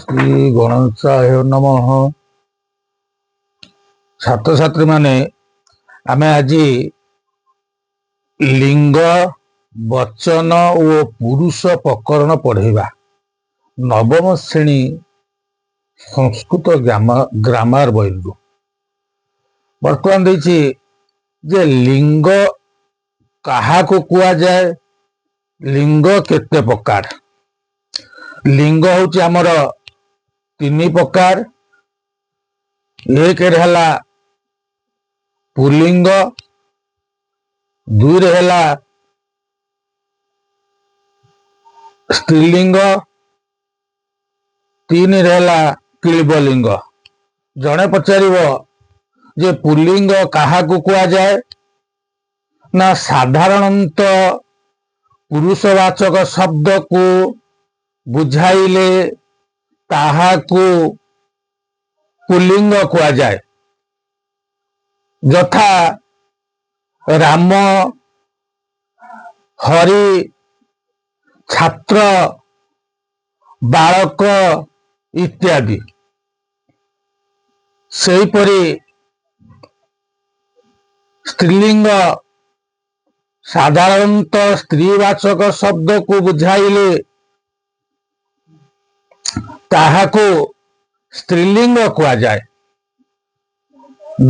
ଶ୍ରୀ ଗଣେଶାୟ ନମଃ। ଛାତ୍ରଛାତ୍ରୀମାନେ, ଆମେ ଆଜି ଲିଙ୍ଗ, ବଚନ ଓ ପୁରୁଷ ପ୍ରକରଣ ପଢ଼େଇବା, ନବମ ଶ୍ରେଣୀ ସଂସ୍କୃତ ଗ୍ରାମାର ବହିରୁ। ବର୍ତ୍ତମାନ ଦେଇଛି ଯେ ଲିଙ୍ଗ କାହାକୁ କୁହାଯାଏ, ଲିଙ୍ଗ କେତେ ପ୍ରକାର। ଲିଙ୍ଗ ହଉଛି ଆମର ତିନି ପ୍ରକାର। ଏକରେ ହେଲା ପୁଲ୍ଲିଙ୍ଗ, ଦୁଇରେ ହେଲା ସ୍ତ୍ରୀଲିଙ୍ଗ, ତିନିରେ ହେଲା କ୍ଳୀବଲିଙ୍ଗ। ଜଣେ ପଚାରିବ ଯେ ପୁଲ୍ଲିଙ୍ଗ କାହାକୁ କୁହାଯାଏ? ନା, ସାଧାରଣତଃ ପୁରୁଷବାଚକ ଶବ୍ଦକୁ ବୁଝାଇଲେ ତାହାକୁ ପୁଲ୍ଲିଙ୍ଗ କୁହାଯାଏ, ଯଥା ରାମ, ହରି, ଛାତ୍ର, ବାଳକ ଇତ୍ୟାଦି। ସେହିପରି ସ୍ତ୍ରୀଲିଙ୍ଗ ସାଧାରଣତଃ ସ୍ତ୍ରୀବାଚକ ଶବ୍ଦକୁ ବୁଝାଇଲେ ତାହାକୁ ସ୍ତ୍ରୀଲିଙ୍ଗ କୁହାଯାଏ,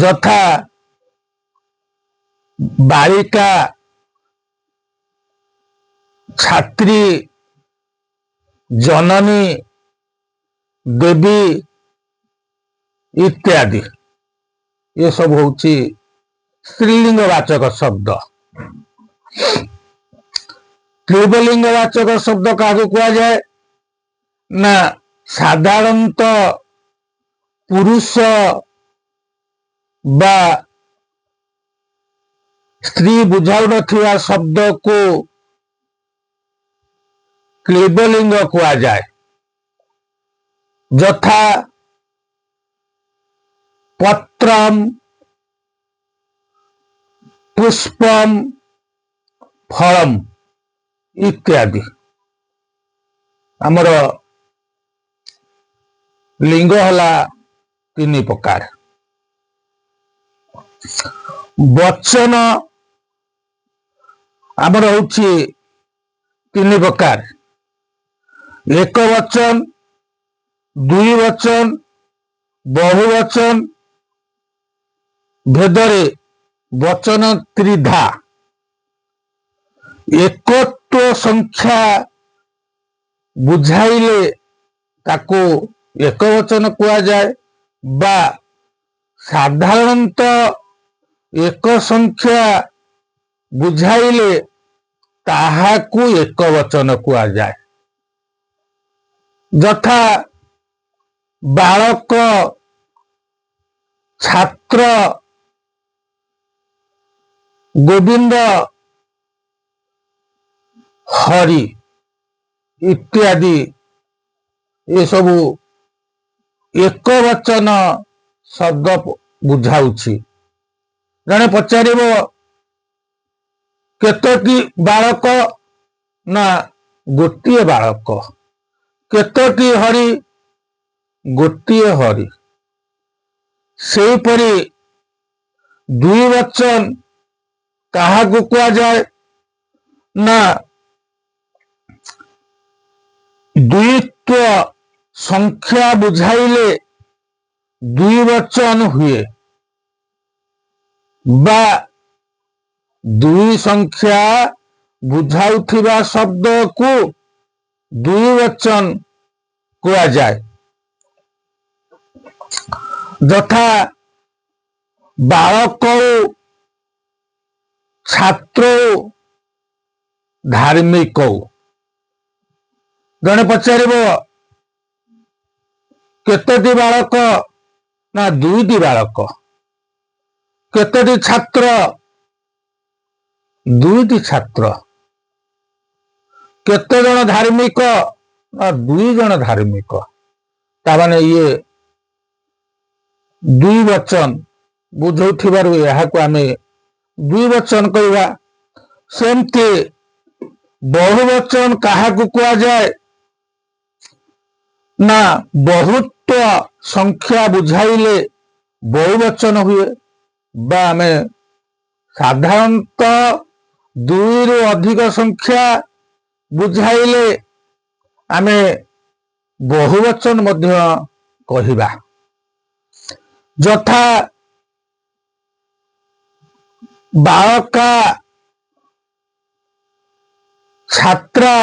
ଯଥା ବାଳିକା, ଛାତ୍ରୀ, ଜନନୀ, ଦେବୀ ଇତ୍ୟାଦି। ଏସବୁ ହଉଛି ସ୍ତ୍ରୀଲିଙ୍ଗ ବାଚକ ଶବ୍ଦ। କ୍ଳୀବଲିଙ୍ଗ ବାଚକ ଶବ୍ଦ କାହାକୁ କୁହାଯାଏ? ନା, ସାଧାରଣତଃ ପୁରୁଷ ବା ସ୍ତ୍ରୀ ବୁଝାଉନଥିବା ଶବ୍ଦକୁ କ୍ଳୀବଲିଙ୍ଗ କୁହାଯାଏ, ଯଥା ପତ୍ରମ୍, ପୁଷ୍ପମ୍, ଫଳମ୍ ଇତ୍ୟାଦି। ଆମର ଲିଙ୍ଗ ହେଲା ତିନି ପ୍ରକାର। ବଚନ ଆମର ହଉଛି ତିନି ପ୍ରକାର: ଏକ ବଚନ, ଦୁଇ ବଚନ, ବହୁ ବଚନ। ଭେଦରେ ବଚନ ତ୍ରିଧା। ଏକତ୍ୱ ସଂଖ୍ୟା ବୁଝାଇଲେ ତାକୁ ଏକ ବଚନ କୁହାଯାଏ ବା ସାଧାରଣତଃ ଏକ ସଂଖ୍ୟା ବୁଝାଇଲେ ତାହାକୁ ଏକ ବଚନ କୁହାଯାଏ, ଯଥା ବାଳକ, ଛାତ୍ର, ଗୋବିନ୍ଦ, ହରି ଇତ୍ୟାଦି। ଏସବୁ ଏକ ବଚନ ଶବ୍ଦ ବୁଝାଉଛି। ଜଣେ ପଚାରିବ କେତୋଟି ବାଳକ? ନା, ଗୋଟିଏ ବାଳକ। କେତୋଟି ହରି? ଗୋଟିଏ ହରି। ସେହିପରି ଦୁଇ ବଚନ କାହାକୁ କୁହାଯାଏ? ନା, ଦ୍ୱିତ୍ୱ ସଂଖ୍ୟା ବୁଝାଇଲେ ଦୁଇ ବଚନ ହୁଏ ବା ଦୁଇ ସଂଖ୍ୟା ବୁଝାଉଥିବା ଶବ୍ଦକୁ ଦୁଇ ବଚନ କୁହାଯାଏ, ଯଥା ବାଳକ, ଛାତ୍ର, ଧାର୍ମିକ। ଜଣେ ପଚାରିବ କେତୋଟି ବାଳକ? ନା, ଦୁଇଟି ବାଳକ। କେତୋଟି ଛାତ୍ର? ଦୁଇଟି ଛାତ୍ର। କେତେ ଜଣ ଧାର୍ମିକ? ନା, ଦୁଇ ଜଣ ଧାର୍ମିକ। ତାମାନେ ଇଏ ଦୁଇ ବଚନ ବୁଝଉଥିବାରୁ ଏହାକୁ ଆମେ ଦୁଇ ବଚନ କହିବା। ସେମିତି ବହୁ ବଚନ କାହାକୁ କୁହାଯାଏ? ନା, ବହୁତ୍ୱ ସଂଖ୍ୟା ବୁଝାଇଲେ ବହୁବଚନ ହୁଏ ବା ଆମେ ସାଧାରଣତଃ ଦୁଇରୁ ଅଧିକ ସଂଖ୍ୟା ବୁଝାଇଲେ ଆମେ ବହୁବଚନ ମଧ୍ୟ କହିବା। ଯଥା ବାଳକା, ଛାତ୍ରା,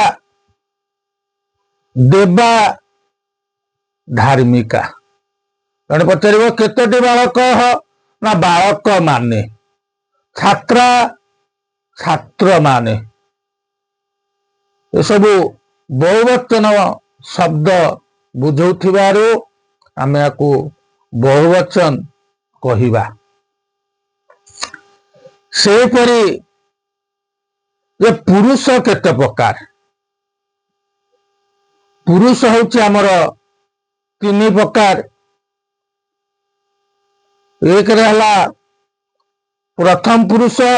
ଦେବା, ଧାର୍ମିକା। ଜଣେ ପଚାରିବ କେତୋଟି ବାଳକ? ନା, ବାଳକ ମାନେ, ଛାତ୍ରା, ଛାତ୍ର ମାନେ, ଏସବୁ ବହୁବଚନ ଶବ୍ଦ ବୁଝଉଥିବାରୁ ଆମେ ୟାକୁ ବହୁବଚନ କହିବା। ସେହିପରି ଯେ ପୁରୁଷ କେତେ ପ୍ରକାର? ପୁରୁଷ ହଉଛି ଆମର ତିନି ପ୍ରକାର। ଏକରେ ହେଲା ପ୍ରଥମ ପୁରୁଷ,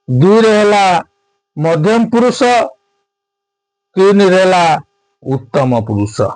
ଦୁଇରେ ହେଲା ମଧ୍ୟମ ପୁରୁଷ, ତିନିରେ ହେଲା ଉତ୍ତମ ପୁରୁଷ।